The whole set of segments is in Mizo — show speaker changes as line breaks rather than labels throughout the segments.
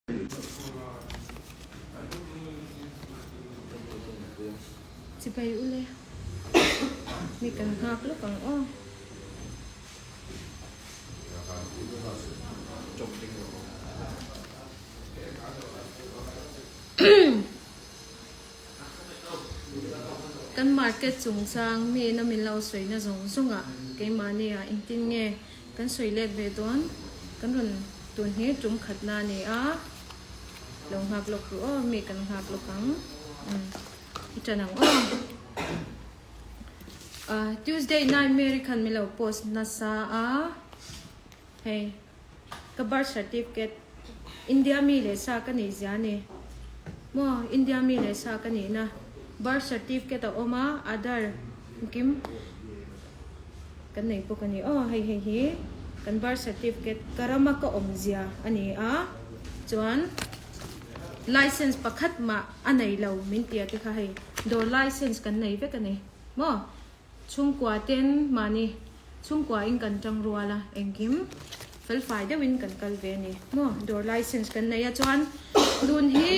Chibai ule mi kan nghak lawk ang aw. Kan market chungchang mi ina min lo sawina zawng zawngah keimahni ah engtin nge Kan sawi let ve dawn, kan rawn tun hi tum khatna a ni a, lo nghak lawk ru aw, mi kan nghak lawk ang, umm i tan ang aw. Ah Tuesday night Mary khan min lo post nasa a, hei ka birth certificate India mi leh sa ka nih zia a ni maw, India mi leh sa ka nihna birth certificate a awm a, Aadhaar engkim. Kan nei bawk a ni aw, hei hei hi kan birth certificate ka rama ka awm zia a ni a, chuan license pakhat mah a nei lo min tia te kha hei dawr license kan nei vek a ni maw, chhungkua ten mahni chhungkua in kan tang rual a engkim felfai deuhin kan kal ve a ni maw, dawr license kan nei a chuan tun hi.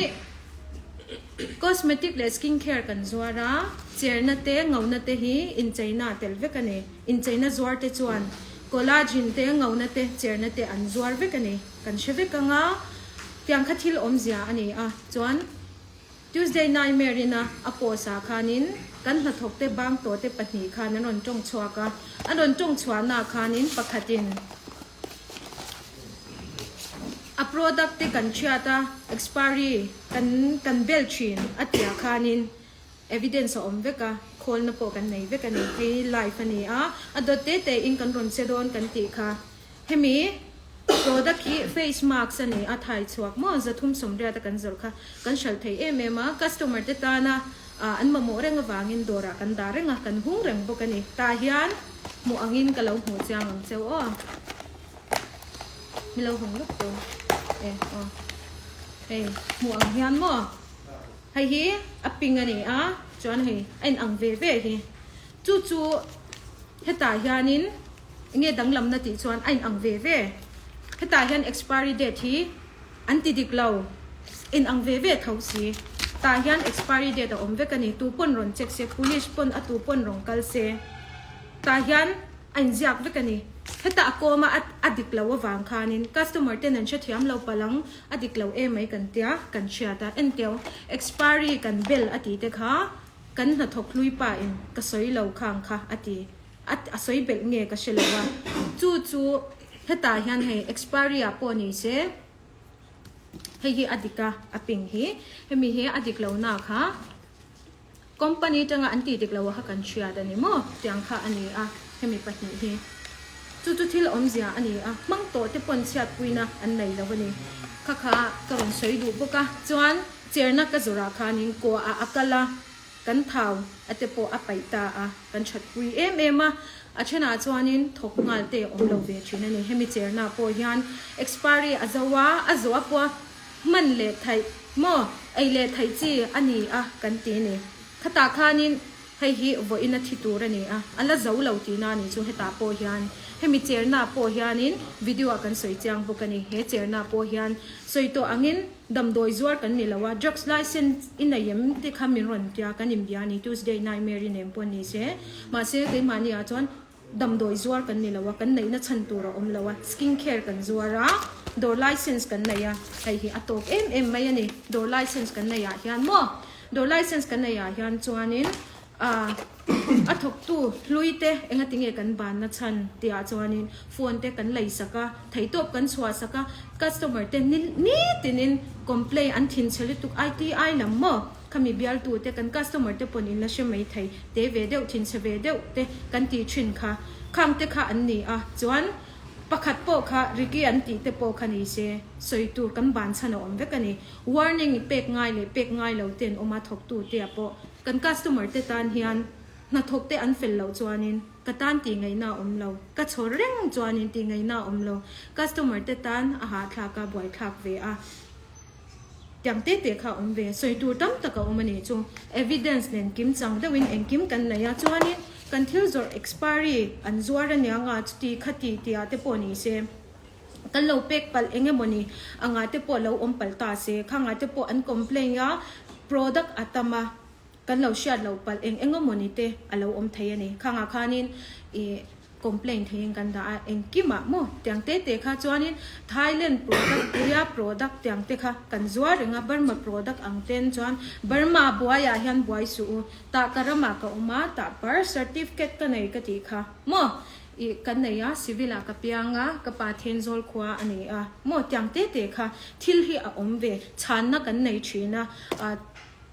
Cosmetic leh skin care kan zuar a, cherna te, ngona te hi incheina a tel vek a ni. Incheina zuar te chuan collagen te, ngona te, cherna te an zuar vek a ni. Kan hre vek ang a, tiang kha thil awmzia a ni a. Chuan Tuesday Nightmare ina a post ah khanin kan hnathawk te bang tawh te pahnih khan an rawn tawng chhuak a, an rawn tawng chhuahna ah khanin pakhatin, A product te kan chhiat a, expiry kan kan bel thin a tih ah khanin evidence a awm vek a, khawlna pawh kan nei vek a ni. Hei live a ni a, a dawt te te in kan rawn che dawn kan tih kha. Hemi product hi face mask a ni a, thai chhuak maw 380 a kan zawrh kha kan hralh thei em em a, customer te tana an mamawh reng avangin dawrah kan dah reng a, kan hung reng bawk a ni. Tah hian hmuh angin ka lo hmuh chiang ang cheu aw. Mi lo hung lawk tawh e aw. Hei hmuh ang hian maw hei hi a ping a ni a chuan hei a in ang ve ve hi. Chu chu hetah hianin enge danglamna tih chuan a in ang ve ve. Hetah hian expiry date hi An ti dik lo. In ang ve ve tho si. Tah hian expiry date a awm vek a ni. Tu pawn rawn check se, police pawn a tu pawn rawn kal se. Tah hian a inziak vek a ni. Heta a kawm a, a dik lo avang khanin customer ten an hrethiam lo palh ang, a dik lo emai kan tia, kan hriat a. Enteu, expiry kan bel a tih te kha kan hnathawk hlui pa in ka sawi lo khang kha a ti. A sawi belh nge ka hre lo a. Chu chu hetah hian hei expiry ah pawh ni se hei hi a dik a, a ping hi. Hemi hi a dik lo na kha company tanga an tih dik lo a kha kan hriat a ni maw? Tiang kha a ni a hemi pahnih hi. Chu chu thil awmzia a ni a, hmang tawh te pawn chhiatpuina an nei lo a ni. Kha kha ka rawn sawi duh bawk a, chuan cherna ka zawrah khanin kua ah a kal a. Kan thau a te pawh a paih ta a, kan that pui em em a, a thenah chuanin thawk nghal te awm lo ve thin a ni. Hemi cherna pawh hian expiry a zo a, a zawh a pawh hman leh theih maw, ei leh theih chi a ni a kan ti a ni. Khatah khanin hei hi vawiin a thi tur a ni a, a la zo lo tihna a nih chu hetah pawh hian. Hemi cherna pawh hianin video ah kan sawi chiang bawk a ni. He cherna pawh hian sawi tawh angin Damdawi zuar kan ni lo a, drugs license i nei em te kha min rawn tia kan inbia a ni, Tuesday nightmare i nem pawh ni se. Mahse keimahni ah chuan damdawi zuar kan ni lo a, kan neihna chhan tur a awm lo a, skin care kan zuar a, dawr license kan nei a, hei hi a tawp em em mai a ni, dawr license kan neih ah hian maw, dawr license kan neih ah hian chuanin ah a thawktu hlui te engati nge kan banna chhan tihah chuanin phone te kan lei sak a, theihtawp kan chhuah sak a, customer te ni nitinin complain an thinchhe lutuk ITI lam maw khami bialtu te kan customer te pawn in la hre mai thei te ve deuh thinchhe ve deuh te kan tih thin kha khang te kha an ni a chuan pakhat pawh kha Ricky an tih te pawh kha ni se sawi tur kan ban chhan a awm vek a ni warning pek ngai leh pek ngai lo ten awm a thawktu te ah pawh Kan customer te tan hian hnathawk te an fel loh chuanin ka tan tih ngaihna a awm lo, ka chhawr reng chuanin tih ngaihna a awm lo. Customer te tan a hahthlak a, buaithlak ve a, tiang te te kha a awm ve. Sawi tur tam tak a awm a nih chu. Evidence nen kim chang deuhin engkim kan nei a, chuanin kan thil zawrh expiry an zuar aniang a, chuti khati tih ah te pawh ni se. Kan lo pek palh eng emawni anga te pawh lo awm palh ta se, khanga te pawh an complain a, product a tam a, kan lo hriat loh palh eng eng emawni te a lo awm thei a ni. Khangah khanin ih complain theiin kan dah a, engkimah maw tiang te te kha chuanin Thailand product, Korea product tiang te kha kan zuar reng a, Burma product ang ten chuan Burma buaiah hian buai suh u, tah ka ramah ka awm a, tah birth certificate ka nei ka tih kha maw. Ih, ka nei a, civil ah ka piang a, ka pa Thenzawl khua a ni a, maw tiang te te kha thil hi a awm ve, chhanna kan nei thin a, ah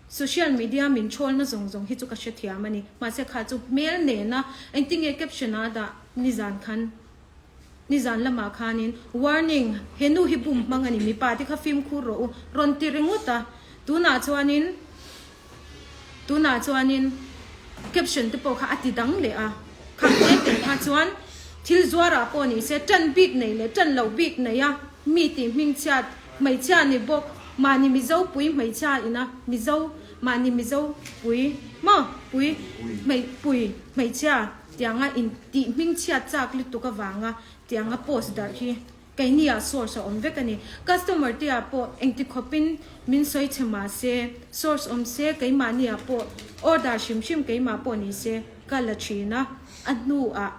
social media min chhawlna zawng zawng hi chu ka hrethiam a ni, mahse kha chu hmel nena engtinge caption ah dah nizan khan nizan lamah khanin warning he nu hi bum hmang a ni mipa te kha fimkhur rawh u rawn ti ringawt a, tunah chuanin. Tunah chuanin caption te pawh kha a ti dang leh a, khang te te kha chuan thil zuarah pawh ni se tan bik nei leh tan loh bik nei a, mi tih hmingchhiat hmeichhia ni bawk, mahni Mizo pui hmeichhia ina Mizo mahni Mizo pui maw pui hmei pui hmeichhia tianga in tih hmingchhiat chak lutuk avanga tianga post darh hi Keini ah source a awm vek a ni. Customer te ah pawh engti khawpin min sawi chhe mah se, source awm se keimahni ah pawh order hrim hrim keimah pawh ni se ka la thin a, a hnu ah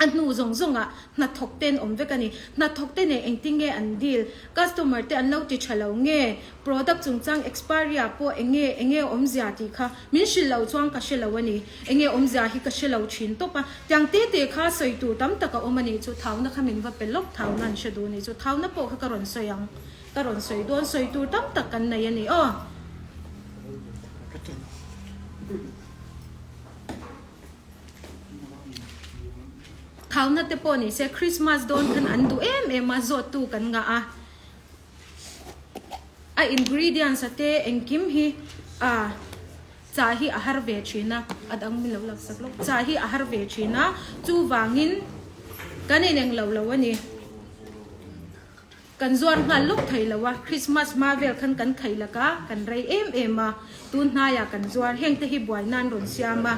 a hnu zawng zawng ah hnathawk te an awm vek a ni. Hnathawk te nen engtin nge an deal, customer te an lo ti tha lo nge, product chungchang expiry ah pawh eng nge eng nge awmzia tih kha min hrilh loh chuan ka hre lo a ni. Enge awmzia hi ka hre lo thin tawp a, tiang te te kha sawi tur tam tak a awm a nih chu, thauna kha min va pe lawk, thauna an hre duh a nih chu, thauna pawh kha ka rawn sawi ang, ka rawn sawi dawn, sawi tur tam tak kan nei a ni aw. Thauna te pawh ni se Christmas dawn khan an duh em em a, zawttu kan ngah a. A ingredients a te engkim hi a chah hi a har ve thin a, a dang min lo lak sak lawk, chah hi a har ve thin a, chuvangin kan ineng lo lo a ni. Kan zuar nghal lawk thei lo a, Christmas hma vel khan kan khaih lak a, kan rei em em a, tun hnaiah kan zuar, heng te hi buaina an rawn siam a,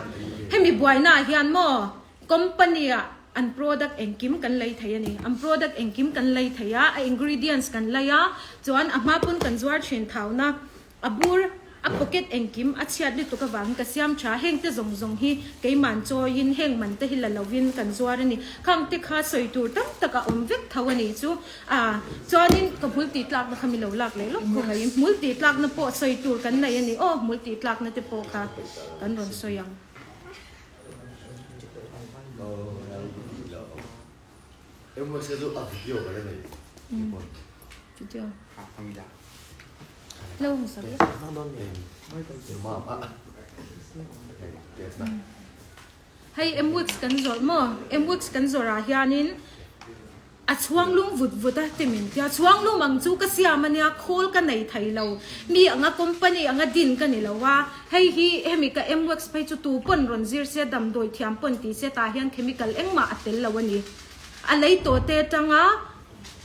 hemi buaina ah hian maw Company ah an product engkim kan lei thei a ni. An product engkim kan lei thei a, a ingredients kan lei a, chuan a hma pawn kan zuar thin thauna, a bur, a pocket engkim a chhiat lutuk avangin ka siam tha. Heng te zawng zawng hi keiman chawiin heng man te hi la lovin kan zuar a ni. Khang te kha sawi tur tam tak a awm vek tho a ni chu. A, chuanin ka hmul tih tlakna kha mi lo lak leh lawk khawngaihin hmul tih tlakna pawh sawi tur kan nei a ni. Aw, hmul tih tlakna te pawh kha kan rawn sawi ang. Hei Mwex kan zawrh maw? Mwex kan zawrh ah hianin A chhuang lum vut vut a ti min tia, chhuang lum ang chu ka siam a nia, khawl ka nei thei lo, mi anga company anga din ka ni lo a, hei hi hemi ka M-wax phei chu tu pawn rawn zir se, damdawi thiam pawn ti se tah hian chemical engmah a tel lo a ni. A lei tawh te atanga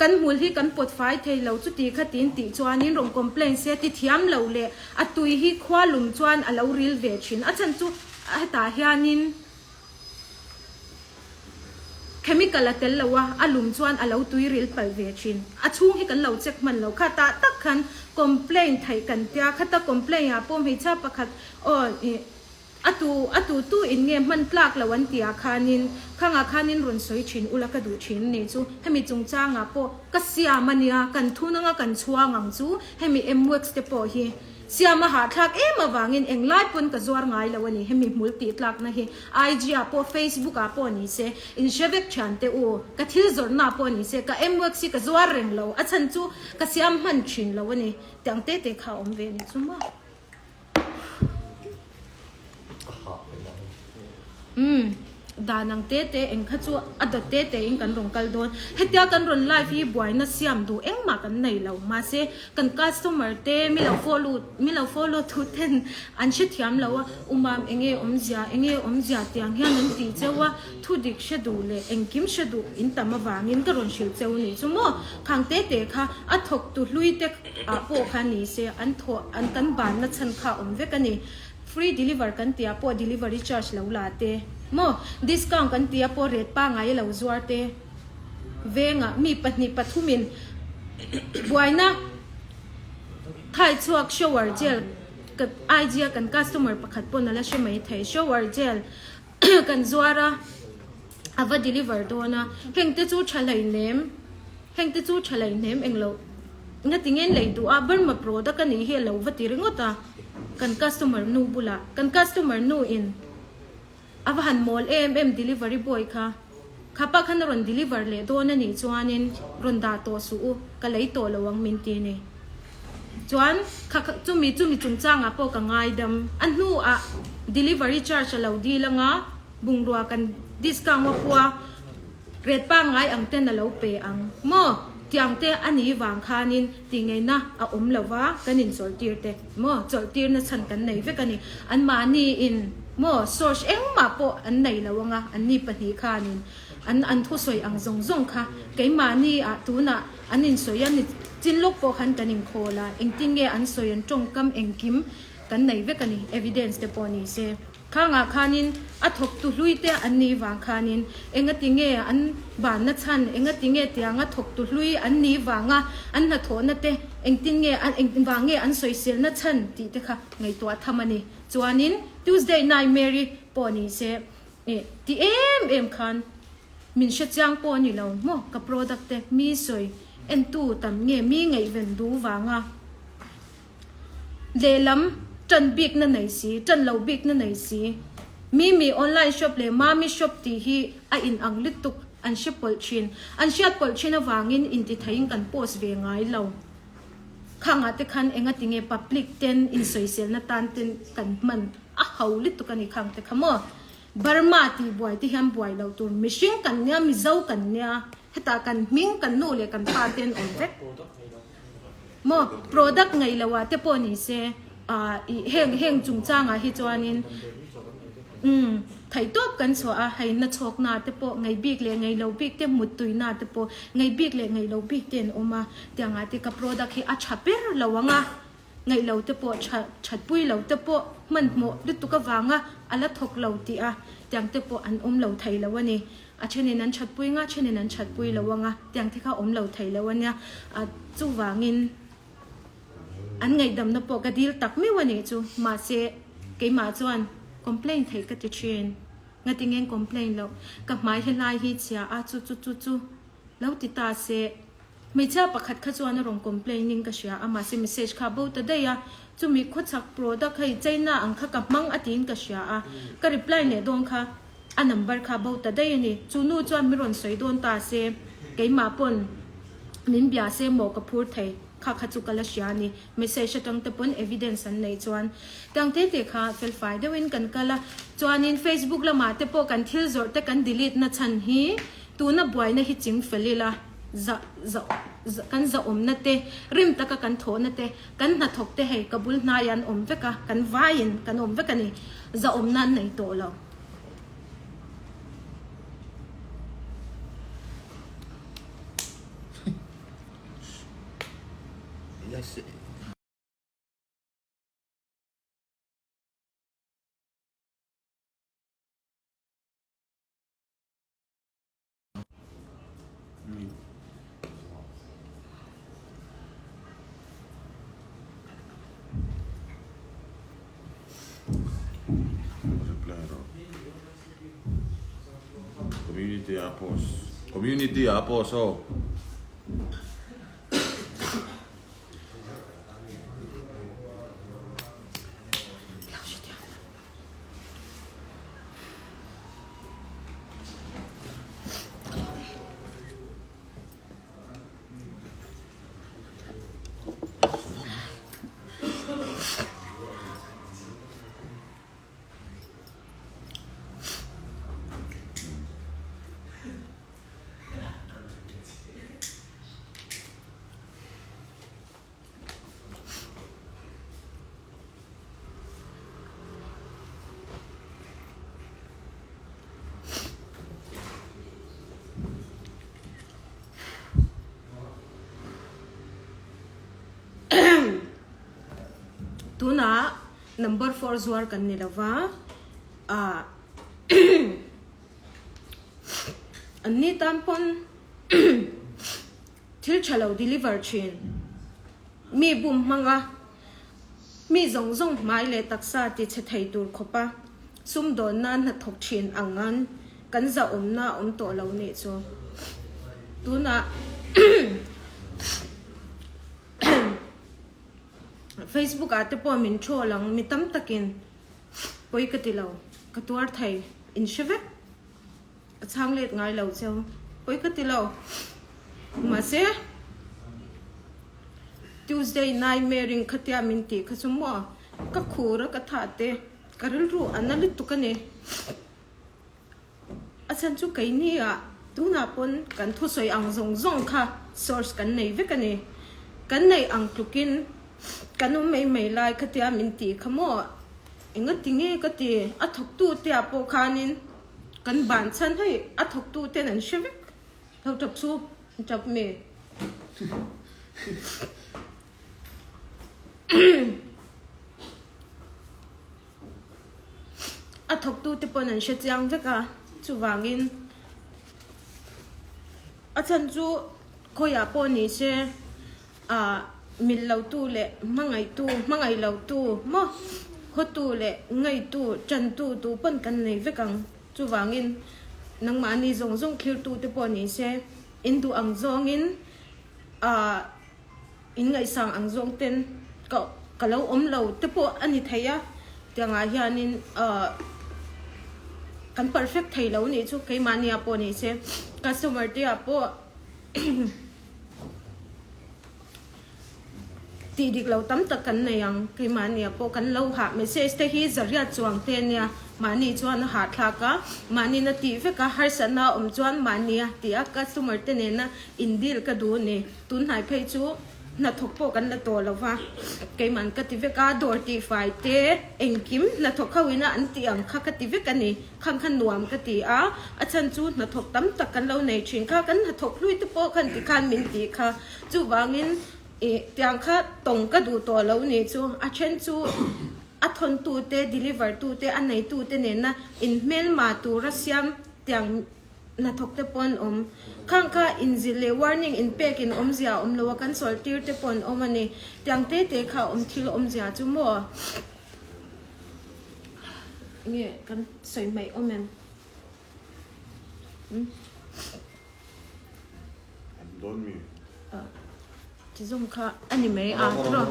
kan hmul hi kan pawt fai thei lo chuti kha tin tih chuanin rawn complain se ti thiam lo leh a tui hi khua lum chuan a lo ril ve thin, a chhan chu hetah hianin. Chemical a tel lo a, a lum chuan a lo tui ril palh ve thin. A chhung hi kan lo check hman lo. Kha tah tak khan complaint theih kan tia, khata complaint ah pawh hmeichhia pakhat aw ih a tu a tu tu in nge hman tlak lo an tih ah khanin khangah khanin rawn sawi thin ula ka duh thin a nih chu. Hemi chungchang ah pawh ka siam a nia, kan thun anga kan chhuang ang chu hemi mwex te pawh hi. Siam a hahthlak em avangin englai pawn ka zuar ngai lo a ni, hemi hmul tih tlakna hi IG ah pawh Facebook ah pawh ni se, in hre vek thian teh u, ka thil zawrhna ah pawh ni se, ka mworks hi ka zuar reng lo, a chhan chu ka siam hman thin lo a ni, tiang te te kha a awm ve a ni chu maw. Umm. Dan ang te te eng kha chu a dawt te te in kan rawn kal dawn. Hetia kan rawn live hi buaina siam duh engmah kan nei lo. Mahse kan customer te mi lo follow mi lo follow tu ten an hrethiam lo a, umam enge awmzia enge awmzia tiang hian an tih cheu a, thu dik hre duh leh engkim hre duh in tam avangin ka rawn hrilh cheu nih chu maw. Khang te te kha a thawk tu hlui te ah pawh kha ni se an thawh an kan banna chhan kha awm vek a ni. Free deliver kan tia pawh delivery charge lo la te maw, discount kan tia pawh rate pangai a lo zuar te. Vengah mi pahnih pathumin buaina thai chhuak shower gel ka IG a kan customer pakhat pawn a la hre mai thei. Shower gel kan zuar a, a va deliver dawn a, heng te chu tha hleihnem, heng te chu tha hleihnem englo ngatinge lei duh a, Burma product a nih hi a lo va ti ringawt a, kan customer nu bulah, kan customer nu in. A va han mawl em em delivery boy kha. Kha pa khan a rawn deliver leh dawn a nih chuanin rawn dah tawh suh u, ka lei tawh lo ang min ti ni. Chuan kha kha chumi chumi chungchangah pawh ka ngaidam. A hnuah delivery charge a lo dil anga bungrua kan discount a pua rate pangngai ang ten a lo pe ang maw? Tiang te a nih vang khanin tih ngeina a awm lo va kan inchawlhtir te. Maw chawlhtirna chhan kan nei vek a ni. Anmahni in maw source engmah pawh an nei lo anga anni pahnih khanin an an thusawi ang zawng zawng kha keimahni ah tunah an insawi a ni chin lawk pawh khan kan inkhawl a engtin nge an sawi an tawngkam engkim kan nei vek a ni evidence te pawh ni se. Khangah khanin a thawktu hlui te an nih vang khanin engati nge an banna chhan, engati nge tianga thawktu hlui an nih vanga an hnathawhna te engtin nge eng vang nge an sawiselna chhan tih te kha ngaihtuah tham a ni. Chuanin Tuesday Nightmare-i pawh ni se eh ti em em khan min hre chiang pawh a ni lo maw ka product te mi sawi entu tam nge mi ngaihven duh vanga Lehlam, ṭan bikna nei si, ṭan lo bikna nei si. Mimi online shop leh Mami shop tih hi a inang lutuk, an hre pawlh ṭhin. An hriat pawlh ṭhin avangin intitheiin kan post ve ngai lo. Khangah te khan engati nge public ten insawiselna tan ten kan hman a ho lutuk a ni khang te kha maw? Burma tih buai te hian buai lo tur mihring kan nia, Mizo kan nia, hetah kan hming, kan nu leh kan pa ten awm vek. Maw product ngaih loh ah te pawh ni se ah ih heng heng chungchang ah hi chuanin umm theihtawp kan chhuah a hei na chhawk na te pawh ngaih bik leh ngaih lo bik te muttui na te pawh ngaih bik leh ngaih lo bik te an awm a tiang ah te ka product hi a tha ber lo ang a ngaih lo te pawh tha that pui lo te pawh hmanhmawh lutuk avanga a la thawk lo tih a tiang te pawh an awm lo thei lo a ni. A thenin an thatpui nga, thenin an thatpui lo anga, tiang te kha awm lo thei lo ania. A chuvangin an ngaihdamna pawh ka dil tak meuh a nih chu. Mahse, keimah chuan complain theih ka ti thin. Ngatinge complain loh? Ka hmai helai hi chhia a, chu chu chu chu lo ti ta se. Hmeichhia pakhat kha chuan a rawn complain in ka hria a, mahse message kha a bo ta daih a, chumi khawchhak product hei China ang kha ka hmang a tiin ka hria a, ka reply leh dawn kha a number kha a bo ta daih a ni. Chu nu chuan mi rawn sawi dawn ta se, keimah pawn min bia se maw ka phur thei, kha kha chu ka la hria a ni. Message atang te pawn evidence an neih chuan tiang te te kha felfai deuhin kan kal a, chuanin Facebook lamah te pawh kan thil zawrh te kan delete na chhan hi tuna buaina hi ching fel ila. Za, za, za, kan zahawmna te, rim taka kan thawhna te, kan hnathawk te hei ka bul hnaiah an awm vek a, kan vaiin kan awm vek a ni. Zahawmna an nei tawh lo.
Community ah post Community ah post aw.
Tunah number four zuar kan ni lova ah an ni tan pawn. Thil tha lo deliver thin. Mi bum hmanga mi zawng zawng hmai leh taksa ti chhe thei tur khawpa sumdawn nan hnathawk thin ang an kan zahawmna a awm tawh lo nih chu. Tunah Facebook ah te pawh min troll ang mi tam takin pawi ka ti lo ka tuar thei in hre vek. A chhang let ngai lo cheu. Pawi ka ti lo. Mahse, Tuesday nightmare in khatia min tih kha chu maw ka khur a ka thah te ka rilru a na lutuk a ni. A chhan chu keini ah tunah pawn kan thusawi ang zawng zawng kha source kan nei vek a ni. Kan neih ang tlukin kan awm mai mai lai khatia min tih kha maw engati nge ka ti a thawktu te ah pawh khanin Kan ban chhan hei a thawktu ten an hre vek lo tap chu an tap mi. A thawktu te pawn an hre chiang vek a chuvangin a chhan chu khawiah pawh ni se ah mil lo tu leh hmangaih tu hmangaih lo tu maw haw tu leh ngaih tu tan tu tu pawn kan nei vek ang chuvangin nangmahni zawng zawng thlir tu te pawh ni se in duh ang zawngin ah in ngaihsang ang zawng ten ka ka lo awm lo te pawh a ni thei a tiangah hianin ah kan perfect thei lo nih chu keimahni ah pawh ni se customer te ah pawh. Tih dik lo tam tak kan nei ang. Keimahnia pawh kan lo hah. Message te hi zariat chuang te ania. Mahni chuan a hahthlak a, mahni na tih vek a, harsatna a awm chuan mahnia tih a customer te nena in deal ka duh a ni. Tunhnai phei chu hnathawk pawh kan la tawh lo va, keiman ka ti vek a, dawr tihfai te engkim hnathawk ho ina an tih ang kha ka ti vek a ni. Khang kha nuam ka ti a, a chhan chu hnathawk tam tak kan lo nei thin kha, kan hnathawk hlui te pawh khan tikhan min tih kha. Chuvangin ih tiang kha tawng ka duh tawh lo nih chu, a then chu a thawntu te, deliver tu te, a neitu te nena inhmelma tura siam tiang hnathawk te pawh an awm. Khang kha inzilh leh warning inpek in awmzia a awm lo a, kan sawi tir te pawh an awm a ni. Tiang te te kha awm thil awmzia chu maw? Nge kan sawi hmaih awm em? Hmm?
An dawn mi?
Ah, ti zawng kha a ni mai a, tiraw?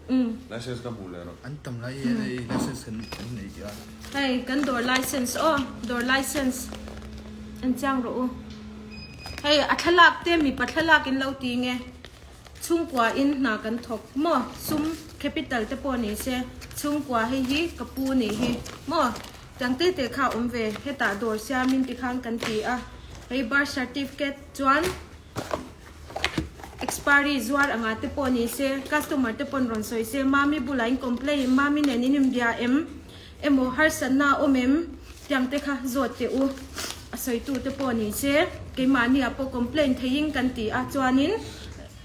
Um.
License ka hmuh leh rawh.
An tam lai hian hei license kan kan nei tih a.
Hei kan dawr license aw, dawr license en chiang rawh u. Hei a thlalak te mipa thlalak in lo ti nge. Chhungkua in hna kan thawk maw? Sum, capital, te pawh ni se, chhungkua hei hi ka pu nih hi maw? Tiang te te kha a awm ve, hetah dawr siamin tikhan kan ti a, hei birth certificate chuan expiry zuar anga te pawh ni se, customer te pawn rawn sawi se, mami bulah in complain, mami nen in inbia em? Emaw harsatna a awm em? Tiang te kha zawt teh u, a sawitu te pawh ni se, keimahni ah pawh complain theiin kan ti a, chuanin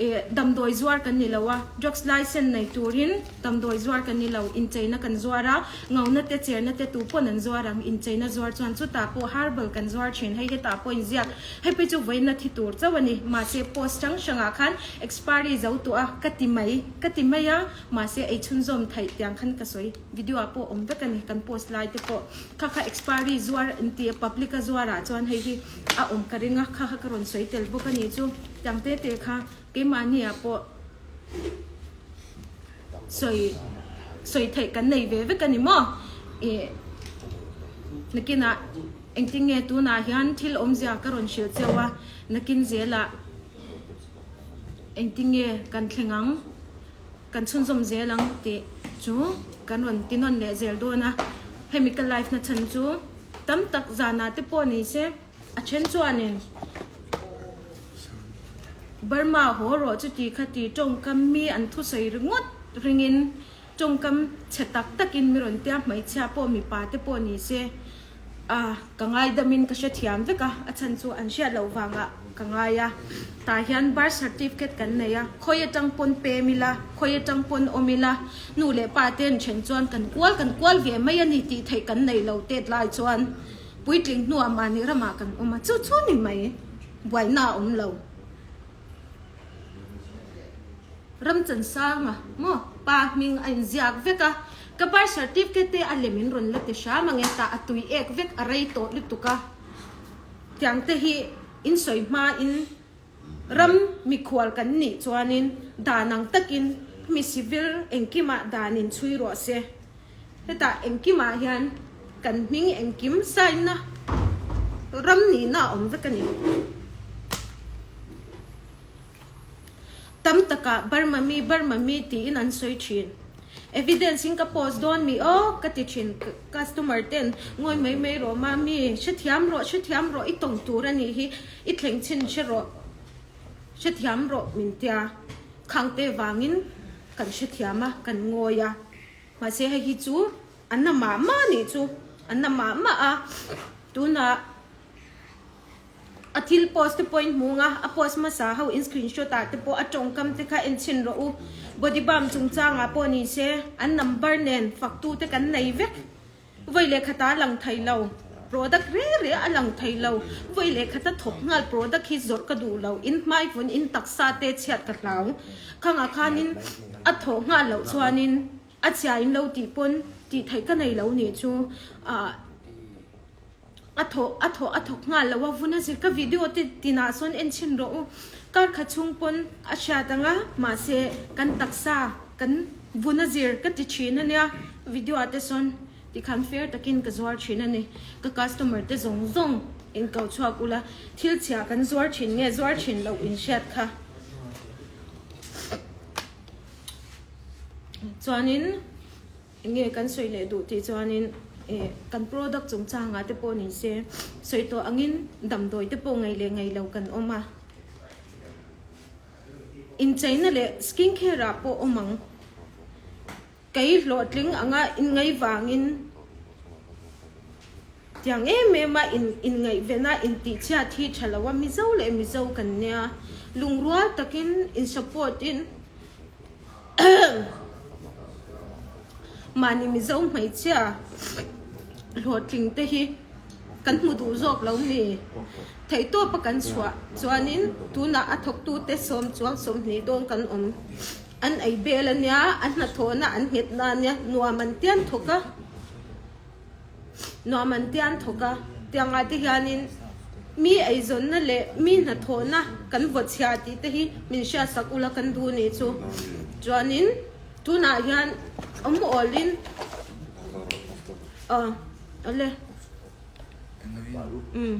ih damdawi zuar kan ni lo a, drugs license nei turin damdawi zuar kan ni lo, incheina kan zuar a, ngauna te cherna te tu pawn an zuar ang, incheina zuar chuan chutah pawh herbal kan zuar thin, hei hetah pawh inziak, hei phei chu vawiin a thi tur chauh a ni, mahse post hrang hrangah khan expiry zo tawh a ka ti mai, ka ti mai a, mahse ei chhunzawm theih tiang khan ka sawi. Video ah pawh awm vek a ni, kan post lai te pawh kha kha expiry zuar an ti a, public a zuar ah chuan hei hi a awm ka ring a, kha kha ka rawn sawi tel bawk a ni chu, tiang te te kha keimahni ah pawh sawi sawi theih kan nei ve vek a ni maw, ih nakinah engtin nge tunah hian thil awmzia ka rawn hrilh cheu a, nakin zelah engtin nge kan thleng ang. Kan chhunzawm zel ang tih chu kan rawn ti nawn leh zel dawn a, hemi ka live na chhan chu tam tak zanah te pawh ni se a then chuanin Burma haw rawh chuti kha ti tawngkam mi an thusawi ringawt ringin tawngkam chhe tak takin mi rawn tia hmeichhia pawh mipa te pawh ni se A, ka ngaidamin ka hrethiam vek a, a chhan chu an hriat loh vangah ka ngai a. Tah hian birth certificate kan nei a, khawi atang pawn pem ila, khawi atang pawn awm ila, nu leh pa te an then chuan kan kual kan kual ve mai a ni tih theih kan nei lo tet lai chuan puitling hnuah mahni ramah kan awm a, chu chu ni mai. Buaina a awm lo. Ramchansanga maw pa hming a inziak vek a, ka birth certificate te a lem in rawn la ti hram ang e, tah a tui ek vek a rei tawh lutuk a, tiang te hi in sawi hma in ram mikhual kan nih chuanin dan ang takin mi civil engkimah dan in chhui rawh se, hetah engkimah hian kan hming engkim sign na ram nihna a awm vek a ni. Tam takah Burma mi Burma mi tiin an sawi thin. Evidence in ka post dawn mi aw ka ti thin customer ten ngawi mai mai rawh mami hrethiam rawh hrethiam rawh i tawng tur a nih hi i thleng chhin hre rawh hrethiam rawh min tia khangte vangin kan hrethiam a kan ngawi a mahse hei hi chu a na mah mah nih chu a na mah mah a tunah. A thil post te pawh in hmu ang a, a post hmasa ho in screenshot ah te pawh a tawngkam te kha en chhin rawh u. Body balm chungchang ah pawh ni se, an number nen fak tu te kan nei vek. Vawi leh khat ah a lang thei lo. Product re re a lang thei lo. Vawi leh khat a thawk nghal product hi zawrh ka duh lo. In hmai vun in taksa te chhiat ka hlau. Khang ah khan in a thawh nghal loh chuan in a chhia in lo tih pawn tih theih ka nei lo nih chu. Ah. A thawh a thawh a thawk nghal lo a, vun a zir ka video te tinah sawn en chhin rawh u. Kar khat chhung pawn a hriat ang a, mahse kan taksa kan vun a zir ka ti thin a nia, video ah te sawn tikhan fair takin ka zuar thin a ni. Ka customer te zawng zawng in ko chhuak ula, thil chhia kan zuar thin nge zuar thin loh in hriat kha. Chuanin. Enge kan sawi leh duh tih chuanin eh kan product chungchangah te pawh ni se sawi tawh angin damdawi te pawh ngaih leh ngaih lo kan awm a. Incheina leh skin care ah pawh awm ang. Kei hlawhtling anga inngaih vangin tiang em em a in inngaihven a intihchhiat hi tha lo a Mizo leh Mizo kan nia lungrual takin in support in Mahni Mizo hmeichhia hlawhtling te hi kan hmu duh zawk lo mi? Theihtawpa kan chhuah chuanin tunah a thawktute sawm chuang 20 dawn kan awm. An ei bel a nia, a hnathawhna an nghet na a nia, nuam an tian thawk a. Nuam an tian thawk a, tiangah te hianin mi eizawnna leh mi hnathawhna kan vaw chhia tih te hi min hriatsak ula kan duh nih chu. Chuanin tunah hian awm awlin aw awle.